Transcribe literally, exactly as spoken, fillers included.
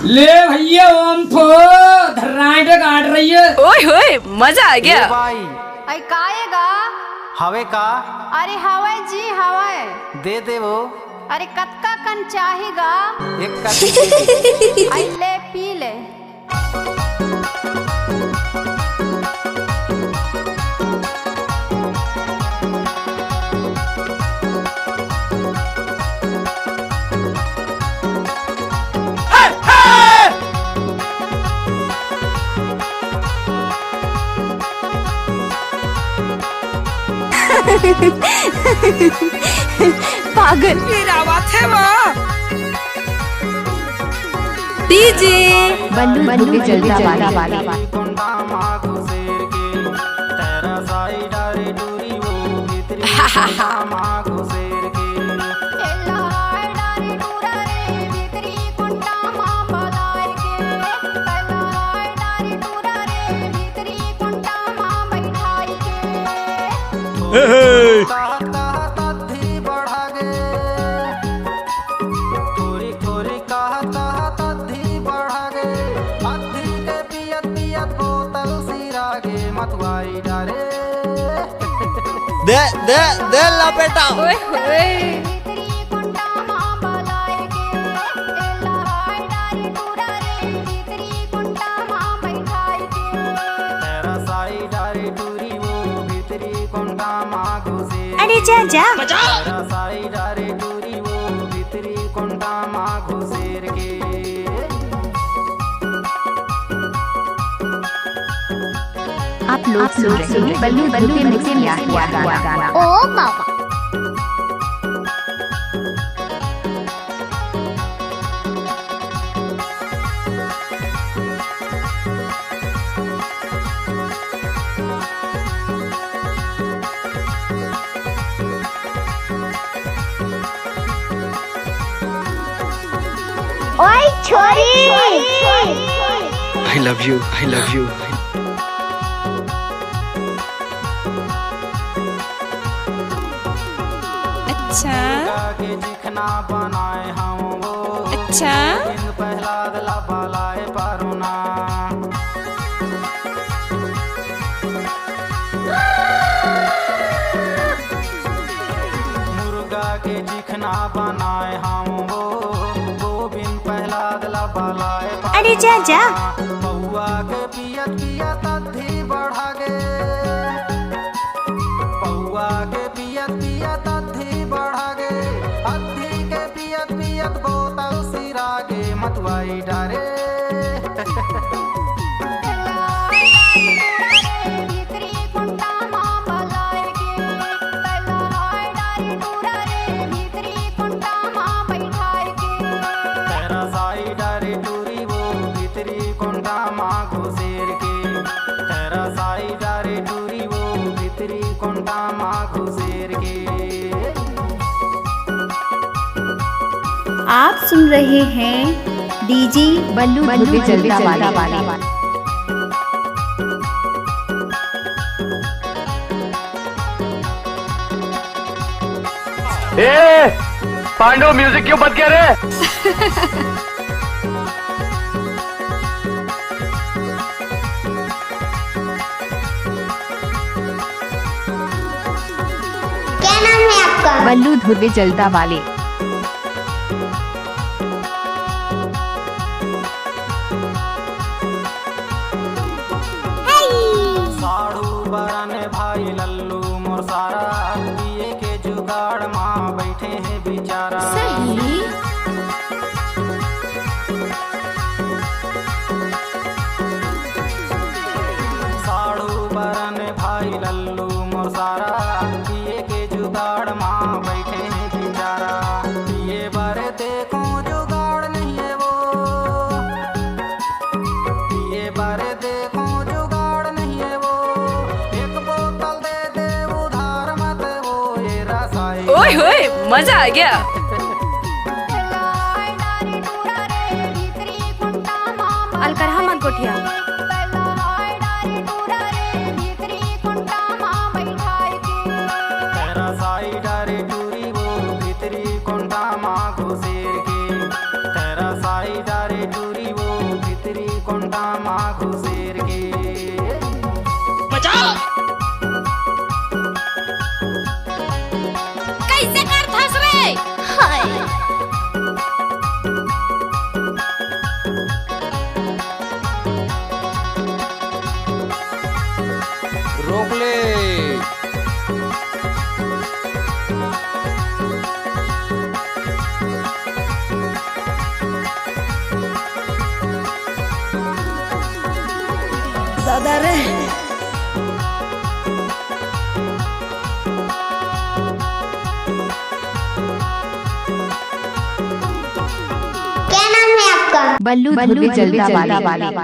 ले भैया, ओम फो, धर्रांटे काट रही है। ओए होए, मजा आ गया। ए भाई। अरे काये गा? हवे का? अरे हवय जी, हवय। दे दे वो। अरे कतका कन चाही गा? एक कट्टी दे दे। अरे ले, पी ले। पागल। ये रावत है वो। डीजे बल्लू, बल्लू जलता वाले। ए हे। दे, दे, दे लपेटा। ओए होए। अरे जा, जा। आप लोग सुन रहे हैं बल्लू, बल्लू के mix किया हुआ गाना। ओ बाबा। ओए छोरी। I love you, I love you। अच्छा। अच्छा। अरे जा, जा। आप सुन रहे हैं डीजे बल्लू, बल्लू जलता वाले। ए, पांडू, music क्यों बंद किया रे? क्या नाम है आपका? बल्लू धुर्वे जलता वाले। साढ़ू बरन भाई लल्लू मोर सारा, पिए के जुगाड़ मा बैठे हैं बेचारा। सही। साढ़ू बरन भाई लल्लू मोर सारा, पिए के जुगाड़ मा बैठे हैं बेचारा। पिए बर देखो जुगाड़ नहीं है वो, पिए बर देखो जुगाड़ नहीं है वो, एक बोतल दे दे उधार मत वो, ये रसाई। ओए होए, मजा आ गया। अलकरहा मत गोठिया। तेरा साई डारे टूरी वो भीतरी कोंटा मा घुसेर के, तेरा साई डारे टूरी दादा रे। क्या नाम है आपका? बल्लू, बल्लू धुर्वी जलता वाले।